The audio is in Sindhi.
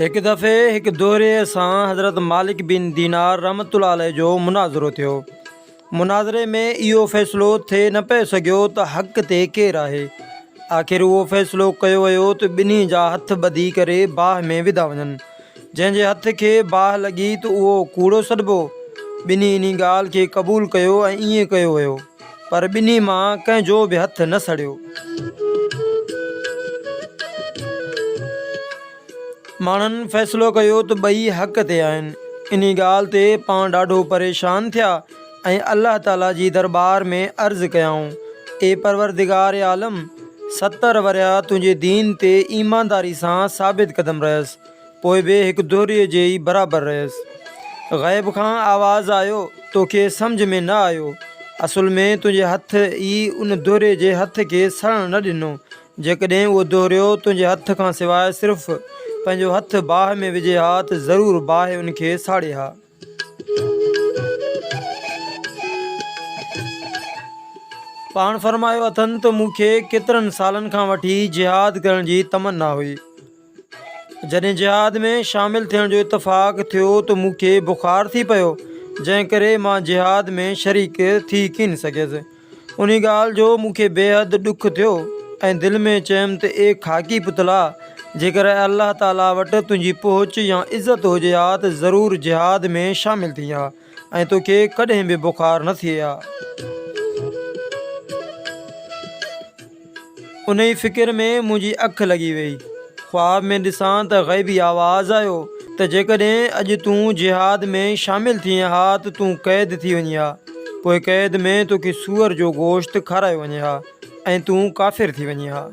هڪ دفعي هڪ دهريء سان حضرت مالڪ بن دينار رحمة الله عليه جو مناظرو ٿيو. مناظري ۾ اهو فيصلو ٿي نه پئي سگهيو ته حق تي ڪير آهي. آخر اهو فيصلو ڪيو ويو ته ٻنهي جا هٿ ٻڌي ڪري باهه ۾ وڌا وڃن. جنهن جي هٿ کي باهه لڳي ته اهو ڪوڙو سڏبو. ٻنهي انهي ڳالهه کي قبول ڪيو ۽ ائين ڪيو ويو. پر ٻنهي مان ڪنهن جو به هٿ نه سڙيو. ماڻهن فيصلو ڪيو ته ٻئي حق تي آهن. انهي ڳالهه تي پاڻ ڏاڍو پريشان ٿيا ۽ الله تعاليٰ جي درٻار ۾ عرض ڪيائون، اي پروردگار عالم! 70 ورهيه تنهنجي دين تي ايمانداري سان ثابت قدم رهيس، پوء به هڪ دهريء جي ئي برابر رهيس. غيب کان آواز آيو، توکي سمجهه ۾ نه آيو. اصل ۾ تنهنجي هٿ ئي ان دهري جي هٿ کي سڙڻ نه ڏنو. جيڪڏهن اهو دهريو تنهنجي هٿ کان سواء صرف پنهنجو هٿ باهه ۾ وجهي ها ته ضرور باهه ان کي ساڙي ها. پاڻ فرمايو اٿن ته مون کي ڪيترن سالن کان وٺي جهاد ڪرڻ جي تمنا هئي. جڏهن جهاد ۾ شامل ٿيڻ جو اتفاق ٿيو ته مون کي بخار ٿي پيو، جنهن ڪري مان جهاد ۾ شريڪ ٿي ڪين سگهيس. انهي ڳالهه جو مون کي بيحد ڏک ٿيو ۽ دل ۾ چيم ته اي خاڪي پتلا! جيڪر الله تعاليٰ وٽ تنهنجي پهچ يا عزت هجي ها ته ضرور جهاد ۾ شامل ٿين ها. ۽ توکي ڪڏهن به بخار نه ٿئي ها. انهي فڪر ۾ منهنجي اک لڳي ويئي. خواب ۾ ڏسان ته غيبي آواز آيو ته جيڪڏهن اڄ تون جهاد ۾ شامل ٿئين ها ته تون قيد ٿي وڃين ها، پوء قيد ۾ توکي سوئر جو گوشت کارايو وڃي ها ۽ تون ڪافر ٿي وڃين ها.